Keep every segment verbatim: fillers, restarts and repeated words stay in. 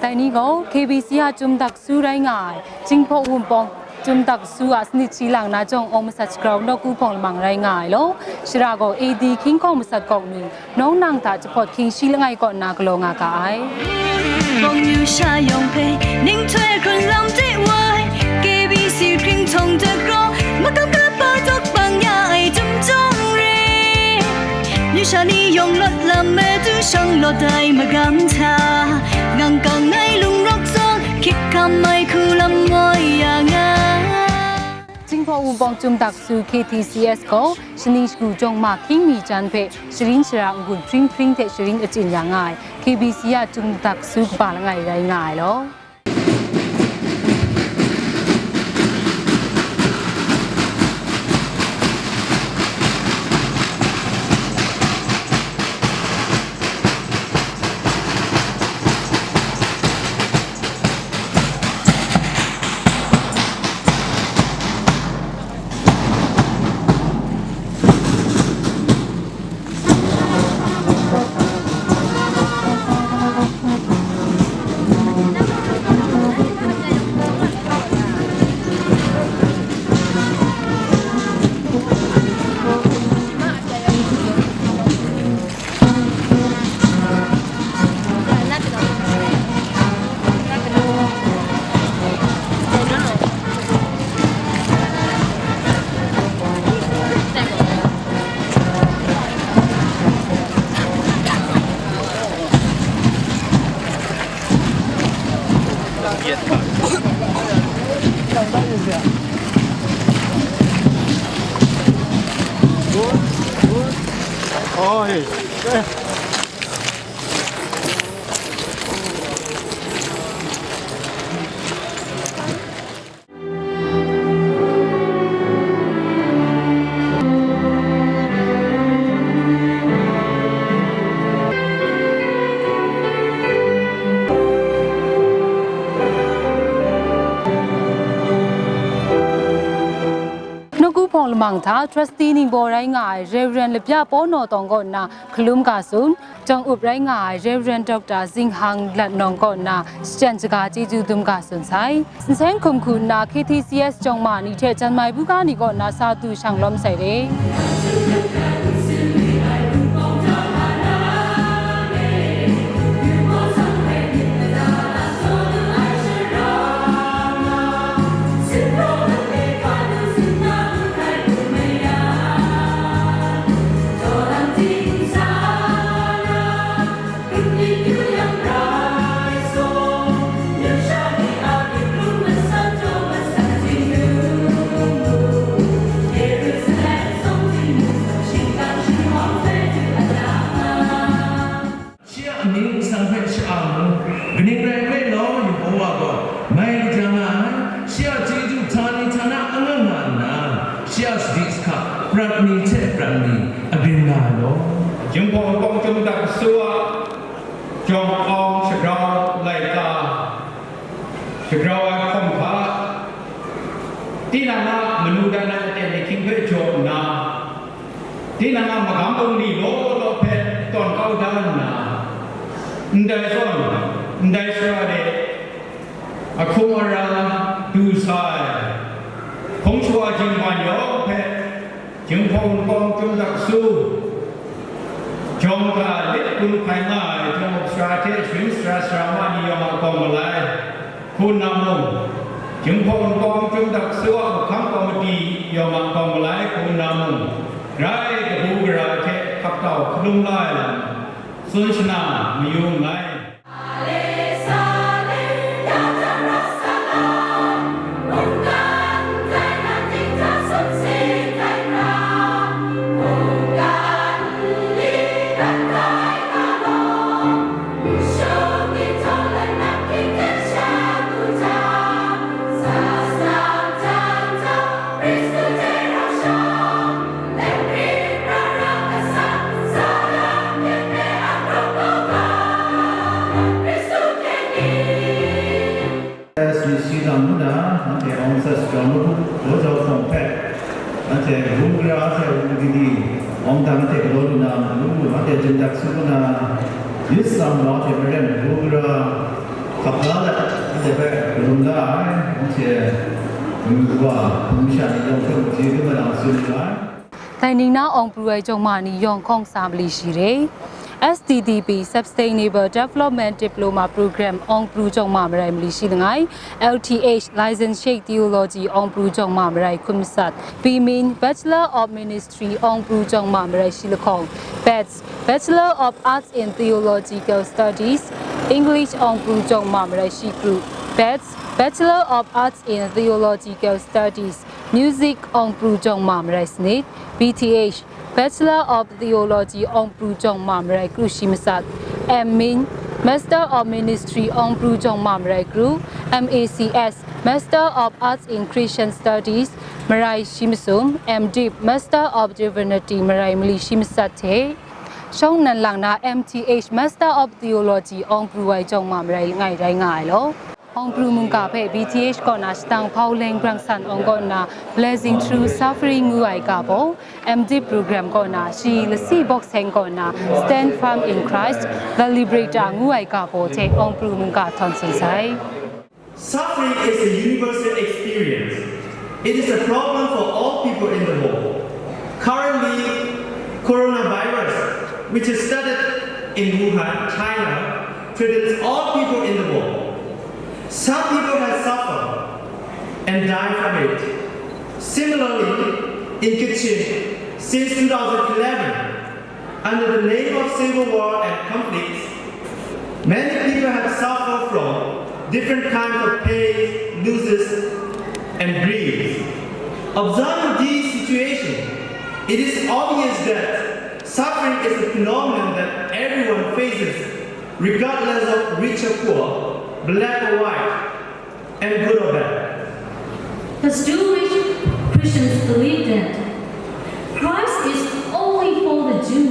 Dai ni gaw K B C a Chyum Daksu rai nga ai, Jinghpaw Wunpawng Chyum Daksu a sanit shi lang na jawng awng masat shagrau nawku hpawng lamang rai nga ai law, shara gaw A D hkying hkawng masat kawk nu, nawng nang hta jahpawt hkying shi langai kaw nna galaw nga ga ai. Kawng yu sha yawng hpe, ninghtoi hkrun lam de wai, K B C hkying htawng de kraw, magam kaba dawk bang ya ai Chyum Jawng re. Yu sha ni yawng lawt lam me du shang lawt ai magam hta, ngang kang ai lung rawk zawn, hkyit hkam ai hku lam ngoi ya nga. Jinghpaw Wunpawng Chyum Daksu K T C S gaw, shaning shagu jawng ma hkying mi jan hpe sharin shara n-gun hpring hpring hte sharin achyin ya nga ai, K B C a Chyum Daksu kaba langai rai nga ai law. Nawku hpawng lamang hta Trustee ningbaw rai nga ai Reverend Lapya Paw Naw Tawng kaw nna hkalum ga tsun, jawng up rai nga ai Reverend Doctor Zinghang Lat Nawng kaw nna shachyen shaga chyeju dum ga tsun sai. Nseng hkum hku nna K T C S jawng ma ni hte janmai buga ni kaw nna sa du shang lawm sai re. Shi a amying hpe sha-ang mu, kaning rai nme law, Yehowa gaw mai kaja nga ai, shi a chyeju htani htana angang nga nna, shi a sadi sahka prat mi hte prat mi abyin nga ai law. Jinghpaw Wunpawng Chyum Daksu a jawng awng shagrau laika, shagrau ai hkawm hta, tinang a manu dan ai aten ahkying hpe jaw nna, tinang a magam bungli law law hpe tawn kau da nna, ndai zawn, ndai sara de ahkum ara du sa ai, hpung shawa jingman yawng hpe, Jinghpaw Wunpawng Chyum Daksu jawng hta lit gun hkai nga ai jawng sara hte sharin sara sara ma ni yawng a kawng malai hku nna mung, Jinghpaw Wunpawng Chyum Daksu a mahkang komiti yawng a kawng malai hku nna mung, grai kabu gara hte hkap tau hkalum la ai lam, tsun shana mayu nngai. S B C lam nna, nanhte awng masat shagrau nawku, daw jau hpawng hpe, nanhte ru gara hte ru gidi, awng dang hte galaw lu na, matu nanhte Chyum Daksu kaw na, myit tsam rau hte maren ru gara, Kap la let, anhte hpe karum la ai, anhte myu wa hpung masha ni yawng hpe machye hkrum ai lam tsun yu ai. Dai ning na awng pru ai jawng ma ni yawng hkawng sa mali shi re. S T D P Sustainable Development Diploma Program awng pru jawng ma marai mali shi langai, L T H Licentiate Theology awng pru jawng ma marai hkun masat, Pimin Bachelor of Ministry awng pru jawng ma marai shi lahkawng, bets Bachelor of Arts in Theological Studies, English awng pru jawng ma marai shi kru, bets Bachelor of Arts in Theological Studies, Music awng pru jawng ma marai sanit, B T H Bachelor of Theology awng pru jawng ma marai kru shi masat, M Min Master of Ministry awng pru jawng ma marai kru, M A C S Master of Arts in Christian Studies marai shi masum, M Dip Master of Divinity marai mali shi masat hte, shawng nnan lang na M T H Master of Theology awng pru ai jawng ma marai langai rai nga ai law. Awng pru mungga hpe B T H kaw na shadang hpau leng brang san awng kaw nna Blessing Through Suffering ngu ai ga baw, M Dip program kaw na shi lasi bawk seng kaw na Stand Firm in Christ, The Liberator ngu ai ga baw hte awng pru mungga htawn tsun sai. Suffering is a universal experience. It is a problem for all people in the world. Currently, coronavirus, which is started in Wuhan, China, threatens all people in the world. Some people have suffered and died from it. Similarly, in Kachin, since two thousand eleven, under the name of civil war and conflicts, many people have suffered from different kinds of pain, losses, and grief. Observing these situations, it is obvious that suffering is a phenomenon that everyone faces, regardless of rich or poor, black or white, and good or bad. The Jewish Christians believe that Christ is only for the Jew,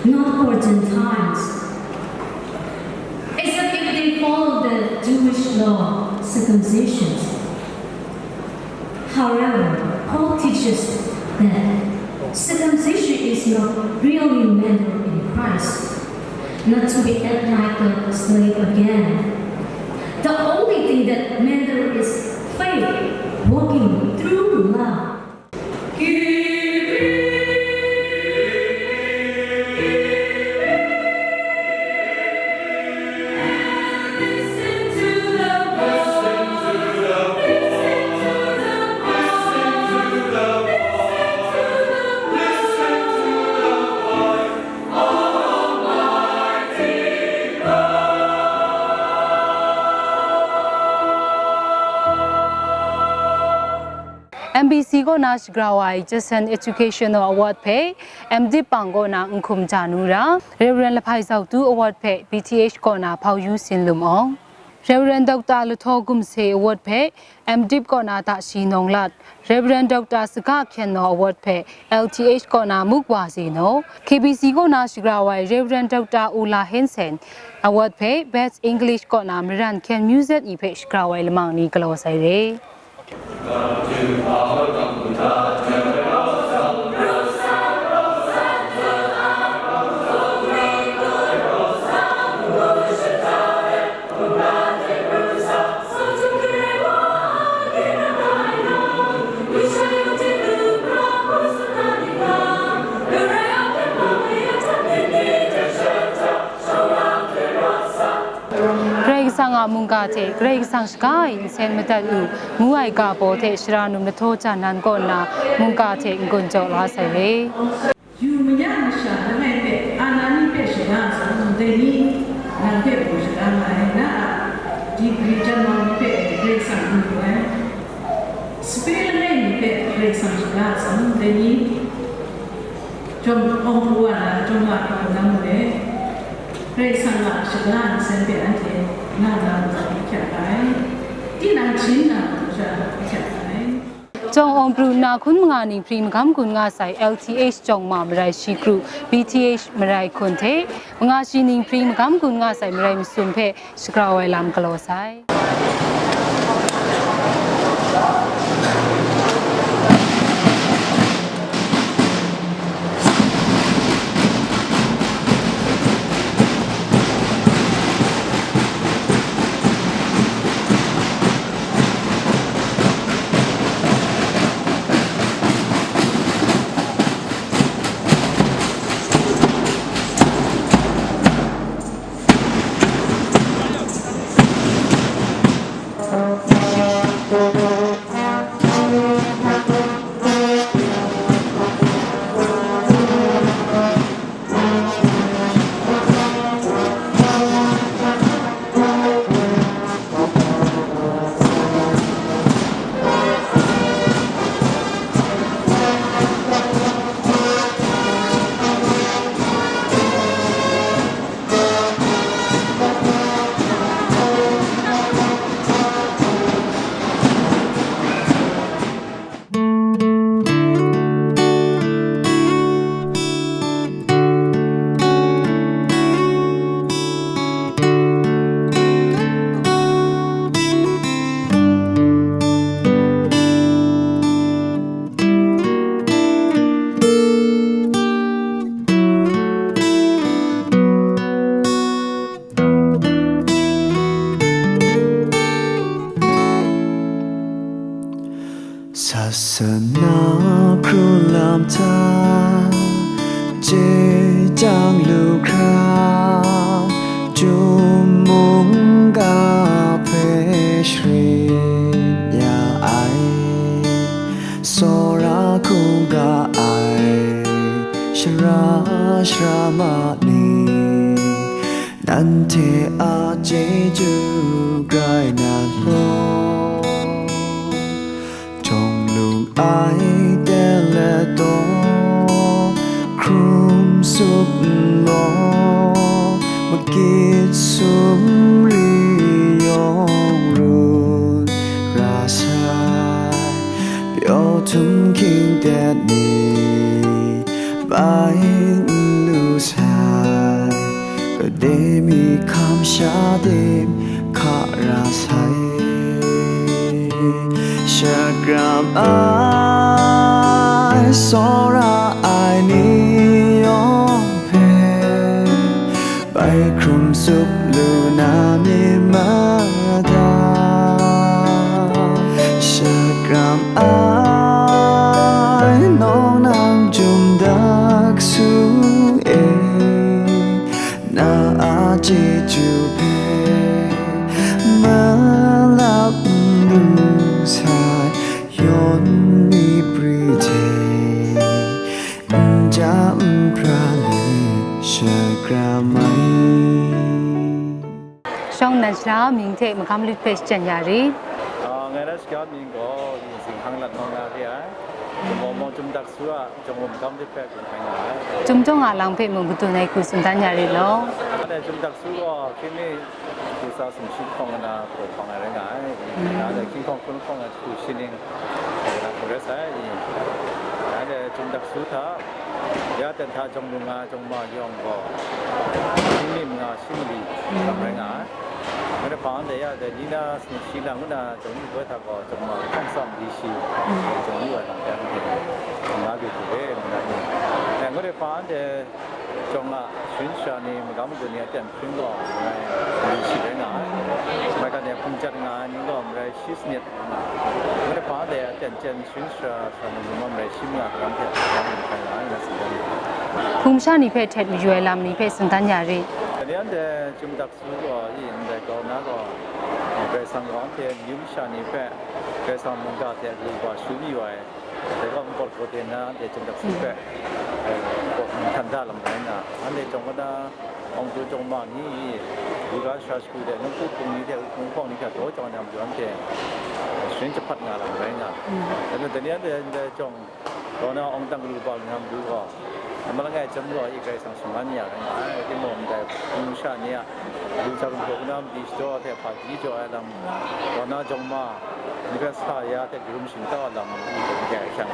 not for Gentiles, except if they follow the Jewish law, circumcision. However, Paul teaches that circumcision is not really matter in Christ, not to be act like a slave again. The only thing that matter is faith, walking through love. M B C kaw na shagra wa ai Jason Educational Award hpe, M Dip pang kaw na Nhkum Janu ra, Reverend Lahpai Zautu Award hpe, B T H kaw na Hpau Yu Sin Lum Awng, Reverend Doctor Lahtaw Gumse Award hpe, M Dip kaw na Tashi Nawng Lat, Reverend Doctor Saga Hkyen Naw Award hpe, L T H kaw na Muk Wa Ze Naw, K B C kaw na shagra wa ai Reverend Doctor U La Hen Sen Award hpe, Best English kaw na Maran Hkyen Myu Zet ni hpe shagra wa ai lamang ni galaw sai re. Karai Kasang a mungga hte Karai Kasang shaga e nsen madat u, ngu ai ga baw hte Sara Num Lahtaw Jan Nan kaw nna mungga hte n-gun jaw la sai re. Yu manya masha langai hpe, ana ni hpe shaga ai zawn, dai ni nang hpe gaw shaga nga ai, na a digri janmau ni hpe Karai Kasang n lu ai. Sape langai mi hpe Karai Kasang shaga ai zawn, dai ni Jawm awng pru wa na, jawm wa pru na mu let, Karai Kasang a shaga nsen hpe anhte na na majaw hkyak ai, tinang hpyin na majaw hkyak ai. Jawng awng pru nna hkun manga ning hpring magam gun nga sai L T H jawng ma marai shi kru, B T H marai hkun hte, manga shi ning hpring magam gun nga sai marai masum hpe, shagrau ai lam galaw sai. Sana hkrun lam hta, chye chyang lu hkra, chyum mungga hpe sharin ya ai, tsawra hkungga ai, shara shara ma ni, nanhte a chyeju grai na law. Jawng lung ai teng let taw, hkrum sup nlaw, makit sumri yawng run ra sai, pyaw htum hkying tet ni bai n lu sai, gade mi hkam sha tim hka ra sai. Shakram ai, tsawra ai ni yawng hpe, bai hkrum sup lu na myit mada. Shakram ai, nawng nang Jum Dak Su e, na a chyeju hpe malap n lu sai, yawn mi pri hte n ja n pra let shakram ai. Shawng nan shara mying hte magam lut hpe shachyen ya rit. Ah, ngai na shara mying gaw, Zinghkang Lat Nawng Na re ai. Jawng Mawng Jum Dak Su a Jawng Mawng Magam Lit hpe gun hkai nga ai. Chyum jawng a lang hpe mung kadun ai hku tsun dan ya rit law. Anhte Jum Dak Su gaw hkying mi kusa sumshi hpawng na hpaw hpang ai rai nga ai. Mm. Anhte hkying hpawng hkun hpawng na hku shi ning na hku rai sai. Anhte Jum Dak Su hta ya ten hta jawng lu nga jawng ma yawng gaw hkying mi manga shi mali lam rai nga ai. Ngut e hpa anhte ya de, ni na sumshi na ngu na jawng yu ai hta gaw, jawng ma hpawng tsawm di shi, jawng yu ai lam hpe anhte nga lu hku e, ngu na ni. Ngut e hpa anhte jawng a sharin shara ni, magam magun ni a ten hpring gaw, marai li shi rai nga ai. Maigan e hpung jat nga ai ni gaw, marai shi sanit, ngut e hpa anhte a ten chyen sharin shara, shara ni, marai shi manga hkam hte, hkam hkai nga ai, nga tsun dan. Hpung sha ni hpe htet mayu ai lam ni hpe tsun dan ya rit. Dai ni anhte Jum Dak Su gaw, i ndai grau na gaw, Karai Kasang gaw anhte amyu masha ni hpe Karai Kasang mungga hte agu awa sharin yu ai, dai gaw npawt gaw den na anhte Jum Dak Su hpe, eh, npawt nhtan da lam rai nna, anhte jawng na, awng tu jawng ma ni, i, ru ga shara shagu de, nungku hpung ni hte, hpung hpawng ni hta daw chyawm ai na matu anhte, eh, sharin jahpat nga lam rai nga. Dai gaw, dai ni anhte ndai jawng, Kaw na awng dang lu bau ni hkam du gaw, a malang e ai chyawm gaw, i Karai Kasang shaman ya ai, rai timung, ndai hpung sha ni a lu hta hkrum hkrum na mali shadaw hte hpaji jaw ai lam, kaw na jawng ma ni hpe sa ya hte, karum shingtau ai lam, i hpe n-, hkyang,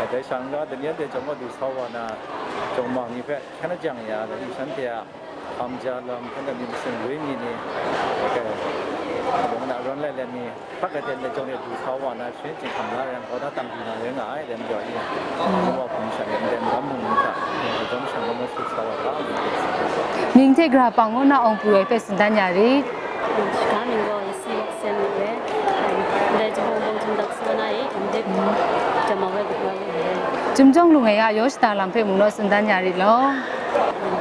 dai sha n-ga, dai ni anhte jawng gaw du sa wa na, jawng ma ni hpe hkyen ajang ya, dai ni shanhte a, hkam ja lam, hkyen ai myit masin wenyi ni, hkyen ai, hkabung na rawn lai let ni, hkrak ai ten ai jawng e du sa wa na, sharin chyinghkam la ai yang, kaw na tam di na rai nga ai, dai majaw i, wa hpung sha ni, ndai magam mung ni hta, magam sha gaw masu sa wa ga, ngu. Mying hte gara pang ngu na awng pru ai hpe tsun dan ya rit. Shiga mying gaw Yasi Sen ngu ai, ndai jahpawng bawng jum dak sa na e, ndai jama wai gu wa wu ai. Chyum jawng lung ai a yaw shada lam hpe mung naw tsun dan ya rit law.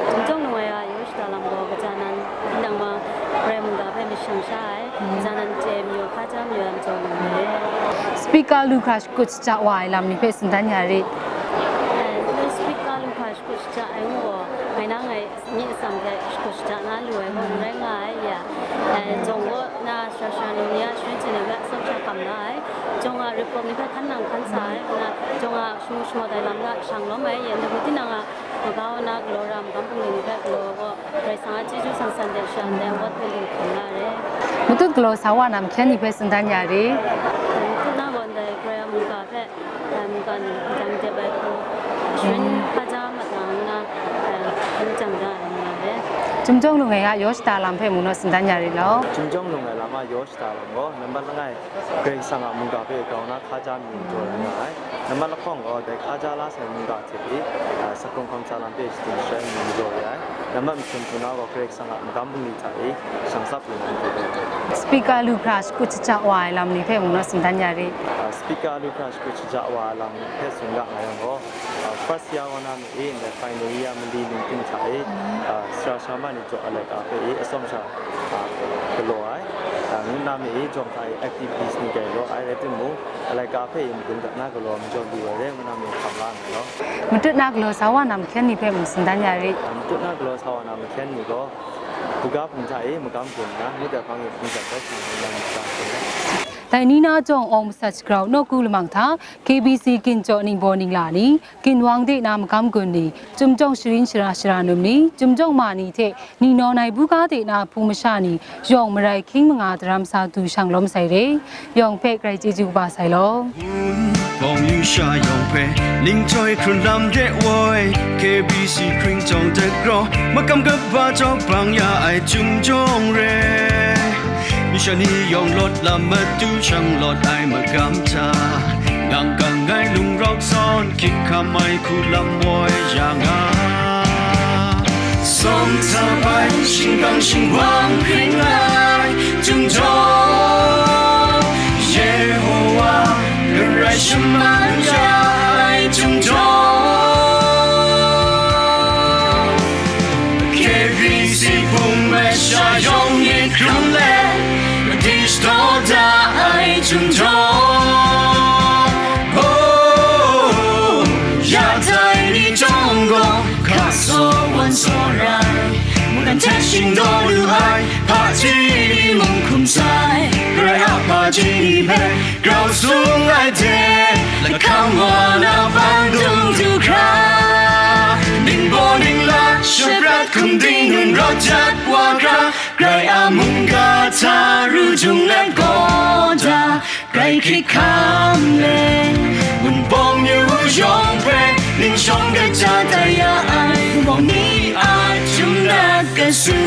Chyum jawng lung ai a yaw shada lam gaw, kaja nan, tinang ma, Karai mungga hpe myit shang sha ai, kaja nan chye mayu hkra chyam mayu ai majaw lu ai. Speaker lu hkra shakut shaja wa ai lam ni hpe tsun dan ya rit. Eh, speaker lu hkra shakut shaja ai ngu gaw, ngai na ngai myi atsam hte shakut shaja na lu ai gaw n rai nga ai, ya. Eh, jawng gaw na sara sara ni ni a sharin chyinghkam ni hpe atsawm sha hkam la ai, jawng a reform ni hpe hkan nang hkan sa ai, nna jawng a shamu shamawt ai lam hta shang lawm ai, ya, ndai hku tinang a, Magau na galaw ra magam bungli ni hpe galaw gaw, Karai Kasang a chyeju san san de sha ndai award hpe lu hkam la re. Matut galaw sa wa na mahkyen ni hpe tsun dan ya re. Matut na gaw ndai Karai a mungga hpe, eh, mungga ni hpang dep ai hku, sharin hpaja mat na nna, eh, hpang jang da ai nga re. Chyum jawng lung ai a yaw shada lam hpe mung naw tsun dan ya rit law. Chyum jawng lung ai lam a yaw shada lam gaw, nambat langai, Karai Kasang a mungga hpe grau na hkaja mi jaw rai nga ai. Nambat lahkawng gaw, dai hkaja la sai mungga hte pyi, a, sakrung hkawm sa lam hpe shading sharai mi jaw rai ai. Nambat masum hpung na gaw, Karai Kasang a magam bungli hta e shang tsap lu na n-, Speaker lu hkra shakut shaja wa ai lam ni hpe mung naw tsun dan ya rit. A, speaker lu hkra shakut shaja wa ai lam ni hpe tsun ga nga yang gaw, a, first year wa na mi e, ndai final year mali ningting hta e, a, sara sara ma ni jaw a laika hpe e atsawm sha, a, galaw ai, a, ngu na mi e, jawng hta e activities ni gai law ai, rai timung, a laika hpe e madung dat na galaw majaw lu ai re ngu na mi hkam la nngai law. Matut na galaw sa wa na mahkyen ni hpe mung tsun dan ya rit. A, matut na galaw sa wa na mahkyen ni gaw, buga hpung hta e magam gun nna, ngut ai hpang e hpung jat bai sa ngu na mi hkam la. Dai ni na jawng awng masat shagrau nawku lamang hta, K B C ginchyaw ningbaw ningla ni, ginwang de na magam gun ni, chyum jawng sharin shara shara num ni, chyum jawng ma ni hte ni nawn ai buga de na hpung masha ni, yawng marai hkying manga daram sa du shang lawm sai re, yawng hpe grai chyeju kaba sai law. Bawng yu sha yawng hpe ningchyoi hkrun lam de woi, K B C hkring jawng de graw, makam kaba jawng bang ya ai chyum jawng re. Misha ni yawng lawt lam matu shang lawt ai magam hta, nang gang ai lung rawk zawn, hkying hkam ai hku lam woi ya nga. Sawm hta bai shingkang shingwang hkring ai chyum jawng, Yehowa Karai shaman ya ai chyum jawng, K B C hpung masha yawng myit hkrung let, madi shadaw da ai chyum jawng. Oh, ya dai ni chyawm gaw, hka saw wan saw rai, mungdan hte shingdaw lu ai, hpaji ni mung hkum sai, Karai a hpaji ni hpe grau sung ai hte, lahkam wa na pandung du hkra, ningbaw ningla shaprat hkum ding nun rawt jat wa hkra, Karai a mungga hta ru jung let gaw da, Karai hkrit hkam let, Wunpawng yu yawng hpe ning shawng kaja tai ya ai, Wunpawng ni a chyum na kasu.